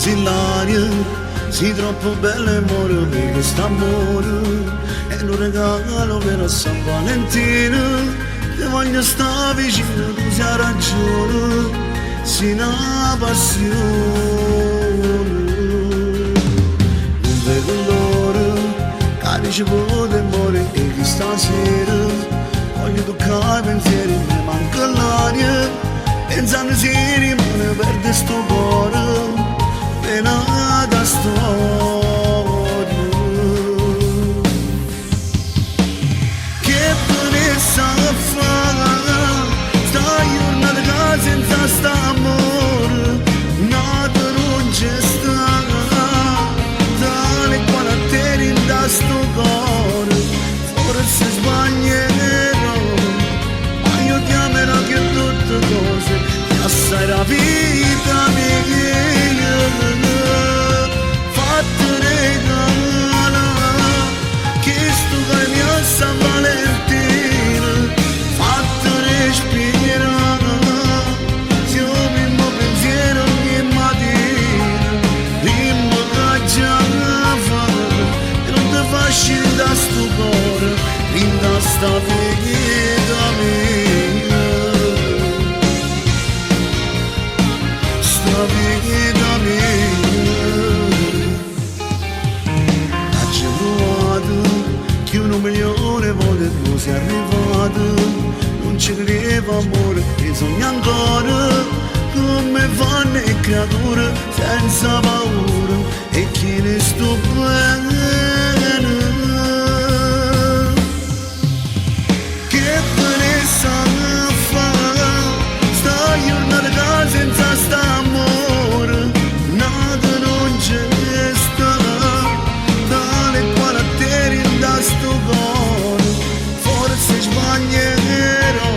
Si l'aria, si troppo bella e muore per quest'amore. È un regalo per San Valentino. Ti voglio stare vicino, tu sei ragione, sei una passione. Non vedo l'ora, che dice pure muore e chi stasera. Voglio toccare i pensieri, mi manca l'aria. Pensando si rimane perde sto cuore, è nata storia. Che bellezza fa, sta giornata che senza sta amore, nata non c'è sta, tale quale a te in da sto cuore, forse sbaglierò, ma io chiamerò che tutte cose, che assai la vita mia, fatta regala, che sto che mi a San Valentino, fatta respirare, se io primo pensiero ogni mattina, dimmi che già fa, e non ti facci da sto cuore, in da sta vita mia. Sta vita mia. Ci provato, che un milione volte tu sei arrivato, non ci credevo amore, e sogno ancora, come fanno le creature senza paura, e chi ne sto bene. Che bellezza fa, sta giornata che senza sta amore, nata non c'è sta, tale quale a te in da sto cuore, forse sbaglierò,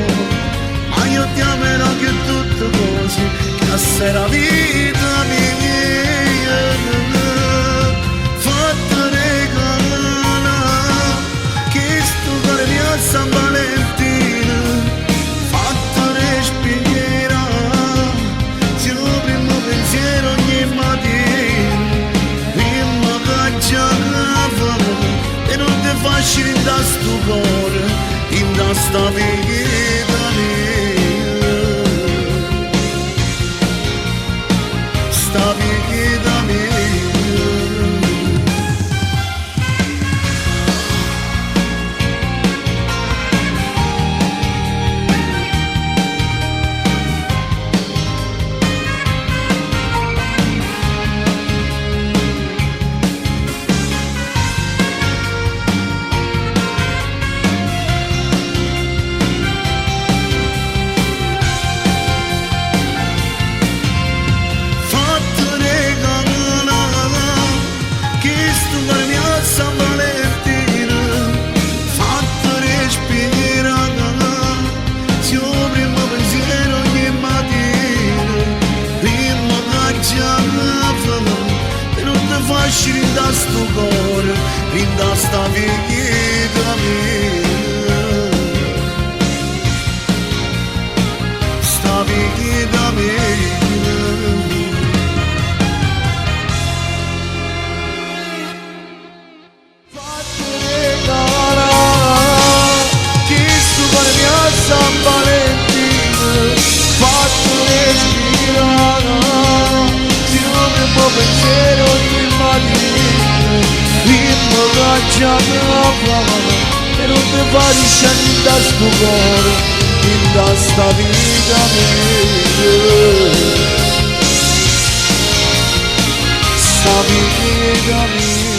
ma io ti amerò che tutte cose, che sei la vita mia, fatta regala, che sto cuore mio a San Valentino, fatta respirare, se io primo pensiero ogni mattina, dimmi che già fa, e non ti facci in da sto cuore, in da sta vita mia, sta vita mia. Fatto regala, che sto cuore mio a San Valentino, fatto respirare, se io primo pensiero ogni mattina, dimmi che già fa, e non ti facci in da sto cuore, in da sta vita mia, sta vita mia. Regala, che sto cuore mio a San Valentino, fatto respirare, se io primo pensiero ogni mattina, dimmi che già fa, e non ti fai scendere da sto cuore, in da sta vita mia, sta vita mia.